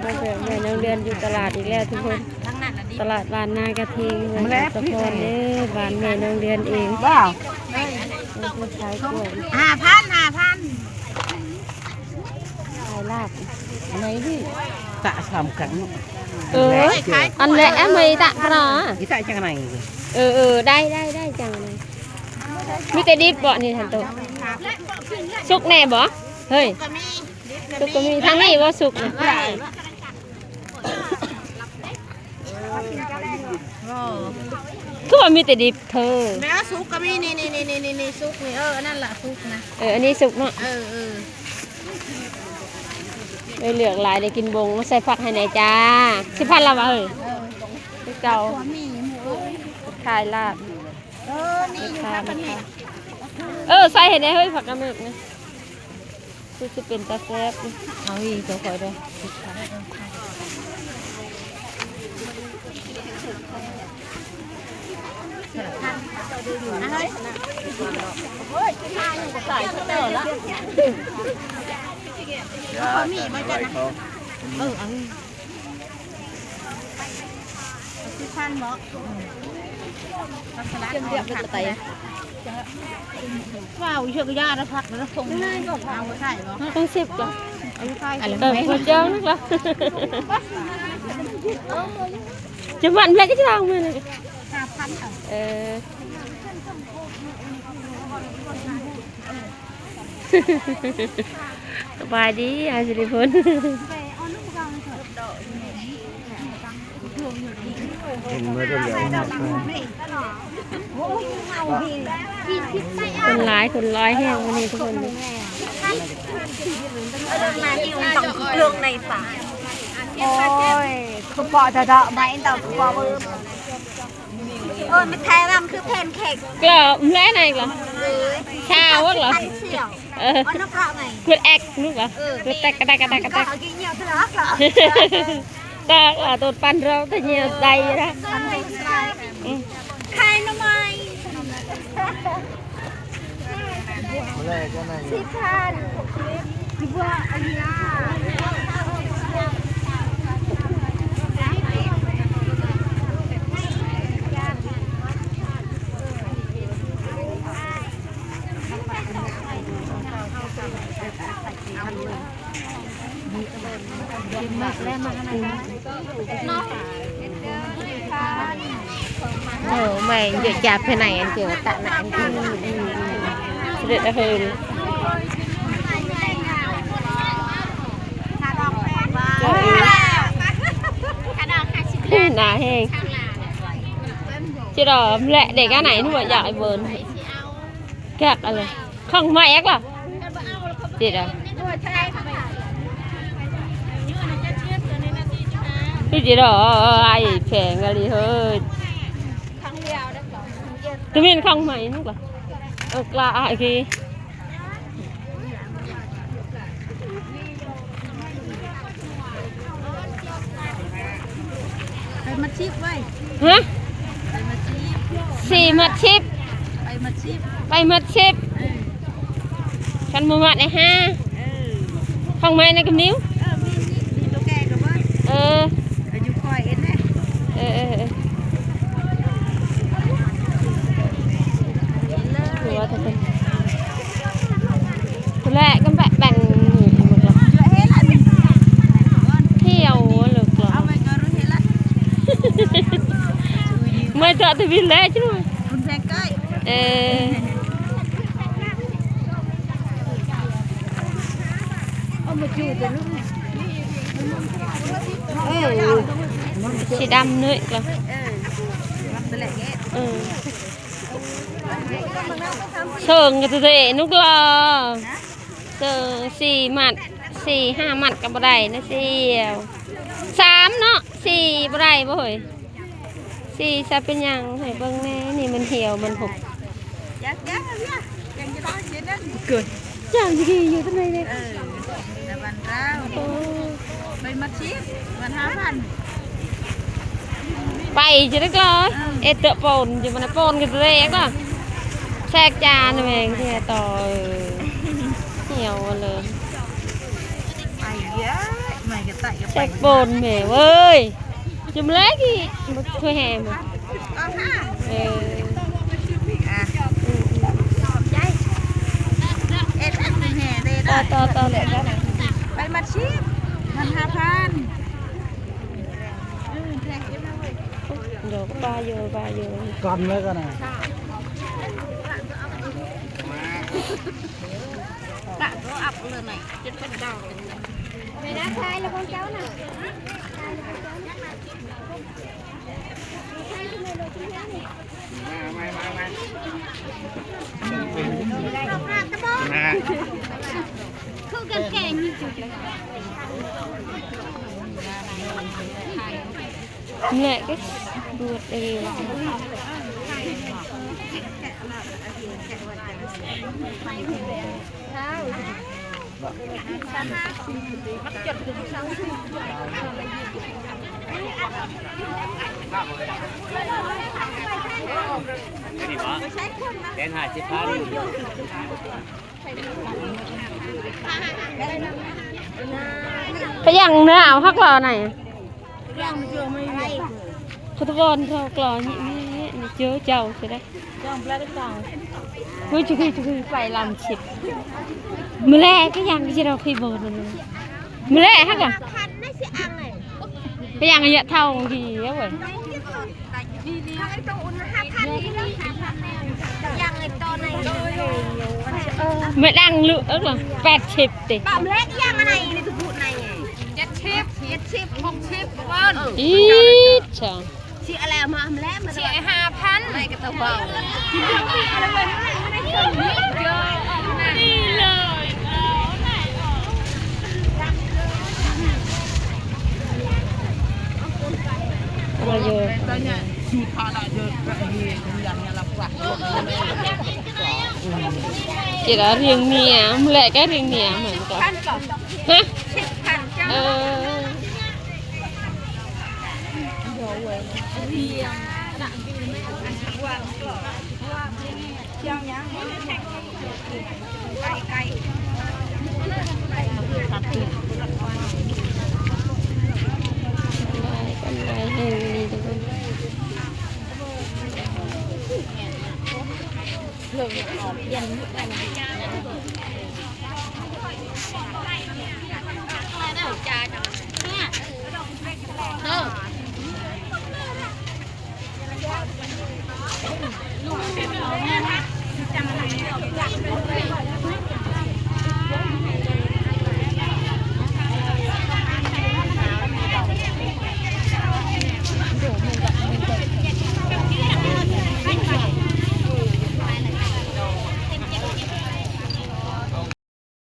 ແມ່ນ້ອງເດືອນຢູ່ຕະຫຼາດອີກແລ້ວທຸກຄົນ ຕະຫຼາດບ້ານນາກະທິງ ເມືອງອັດສະພອນເດີ ບ້ານແມ່ນ້ອງເດືອນເອງ. ວ້າວ ເອີ ເພິ່ນຂາຍກ້ວຍ ຫ້າພັນ ຫ້າພັນ ຂາຍລາບ ໄງດີ ຕະສາມກັນເນາະ. ເອີ ອັນແລະ ອັນໃໝ່ຕະປະ ອີຕະຈັ່ງໃດ ເອີ ເອີ ໄດ້ ໄດ້ ໄດ້ ຈັ່ງໃດ ມີແຕ່ດິບເບາະນີ້ທ່ານໂຕ ສຸກແນ່ເບາະ ເຮີ້ຍ ສຸກກະມີ ທາງນີ້ບໍ່ສຸກນະ ຄືວ່າມີແຕ່ດິບເທີ ແມ່ນສຸກກະມີ ນີ້ໆໆໆ ສຸກນີ້ ເອີ ອັນນັ້ນລະສຸກນະ ເອີ ອັນນີ້ສຸກເນາະ ເອີ ເອີ ໄດ້ເລືອກຫຼາຍ ໄດ້ກິນບົງ ມາໃສ່ຜັກໃຫ້ແດ່ຈ້າ ສິບພັນລະຫວາເຮີ້ຍ ເອີ ຄືເກົ່າ ຂາຍລາບ ເອີ ນີ້ຢູ່ ແມ່ຄ້າ ແມ່ຄ້າ ເອີ ໃສ່ໃຫ້ແດ່ເຮີ້ຍ ຜັກກະເໝິກນີ້ ຄືຊິເປັນຕາແຊບ ເອົາອີກ ເຈົ້າຂ້ອຍເດີ ເອີ ເອົາ ສິບພັນເບາະ ເຈົ້າເລືອກເປັນກະໄຕ ວ້າວ ເຊື່ອກະຢາລະ ຜັກລະ ສົ່ງເອົາໄປຂາຍເບາະ ຕ້ອງສິບກວ່າ ເອົາໄປຂາຍ ເອີ ບໍ່ເຈົ້ານະ ຈະມັນແບກກະຈາງມື້ນີ້ ຫ້າພັນ ເອີ. ສະບາຍດີ ອ້າຍສິລິພົນ ເຫັນເໝິດແລ້ວ ຄົນຫຼາຍ ຄົນຫຼາຍແຮງມື້ນີ້ທຸກຄົນ ເລື່ອງໃນປ່າ ໂອ້ຍ ຄືເປາະເທາະ ໄມ້ເຕົາຄືເປາະເບິ່ງ ເອີ ມັນແທ້ລຳຄືແພນເຄ້ກ ກະແລ້ວນາຍກະ ເອີ ຊາວະກະ ເອີ ມັນແອັກນຸກະ ເອີ ແຕັກກະແຕັກກະແຕັກກະແຕັກ ຕາກະໂຕດປັນເຮົາຕະຍ່ຽວໃສ່ລະ ຂາຍໜໍ່ໄມ້ ສິບພັນ ເອີ ແມ່ນ ເຍາະຈັບພາຍໃນອັນເກີດຕະນະອັນເກີດ ອືມ ອືມ ອືມ ສະເດັດອະເຮີນ ໜ້າແຮງ ຊິດອມແຫຼະ ເດັກອັນໄຫນໜູຢາກໄອ້ເບິ່ນ ແກກອະໄລ ຂອງໃໝ່ແອັກລະ ຈິດອະ ຄືຈິດອະ ອ້າຍແພງອະລີເຮີ້ຍ ຕະເມັນຂອງໃໝ່ນຸກລະ ເອີ ກລາ ໂອເຄ. ໄປມັດສິບໄວ້ ຮະ ໄປມັດສິບ ສີ່ມັດສິບ ໄປມັດສິບ ໄປມັດສິບ ເອີ ຄັນບໍ່ມັດໄດ້ຫ້າ ເອີ ຂອງໃໝ່ນະກຳນິວ ເອີ ມີ ມີ ມີໂຕແກ່ກະເບິດ ເອີ ອາຍຸຂ້ອຍເອງນະ ເອີ ເອີ ເອີ. ຄືວ່າແຕ່ເພິ່ນ ພຸ້ນແຫຼະ ກຳແບະແບ່ງ ທ່ຽວເລິກລະ ເມື່ອຍເທາະທະວິນແຫຼະ ເອີ. ເອີ ສີດຳເນີຍ ເອີ ເອີ ເຊີງກະເຕະ ນຸກຫຼໍ່ ເຊີງ ສີ່ມັດ ສີ່ຫ້າມັດກະບໍ່ໄດ້ນະ ສ່ຽວ ສາມເນາະ ສີ່ບໍ່ໄດ້ບໍ່ເຮີ້ຍ. ສີຊະເປັນຫຍັງ ໃຫ້ເບິ່ງແນ່ ນີ້ມັນຫ່ຽວມັນຫົກ ເກີດ ຢ່າງດີຢູ່ຕາໃນເດ້ ເອີ ຕາບັນລາວ ໂອ້ ໄປມັດສິບ ມັດຫ້າພັນ ໄປຈະໄດ້ກະ ເອີ ເອັດເຕາະໂປນ ຈະມັນໂປນກະແຕກລະ ແຊກຈານແມ່ງເທຕໍ່ ເອີ ຫ່ຽວເລີຍ ໄປເອີຍ. ແຊກໂປນແມ່ເວີຍ ຈຸ່ມແລກອີກ ບໍ່ຊ່ວຍແຫ່ມາ ເອີ ຕໍ່ ຕໍ່ ຕໍ່ ໄປມັດຊິບ ມັນຫ້າພັນ ດອກປາໂຍ ປາໂຍ ກັນແລ້ວກັນນະ. ແຫຼະ ກໍບວດເອງ. ນີ້ບໍ່ ແສນຫ້າສິບພັນ ພະຍັງໜາວຄັກຫຼໍ່ໄນ ພຸດທະວອນເຂົາກລໍນີ້ ນີ້ ນີ້ ເຈີເຈົ້າຊິໄດ້ ເຮີຍ ຈຸກ ຈຸກ ໄປລຳຊິບ ມື້ແລກກໍຍັງຊິເອົາຄີໂບນນັ້ນ ມື້ແລກຫັ້ນກະ ພະຍັງອາຍຸເທົ່າທີ່ເວີຍ. ແມ່ນດັງລຸເອິກລະ ແປດສິບຕິ ປາມແລກຍັງອັນໃນໃນທຸກໃນ ເຈັດສິບ ເຈັດສິບ ຫົກສິບ ປະມານ ອີດຊະ ຊິອະແລມາແລມາ ຊິຫ້າພັນ ໃນກະຕະເວົ້າ. ເຈັດລະຮຽງເມຍ ແລະກະຮຽງເມຍເໝືອນກັນ ຮະ ເອີ. ເພິ່ນອອກປ່ຽນ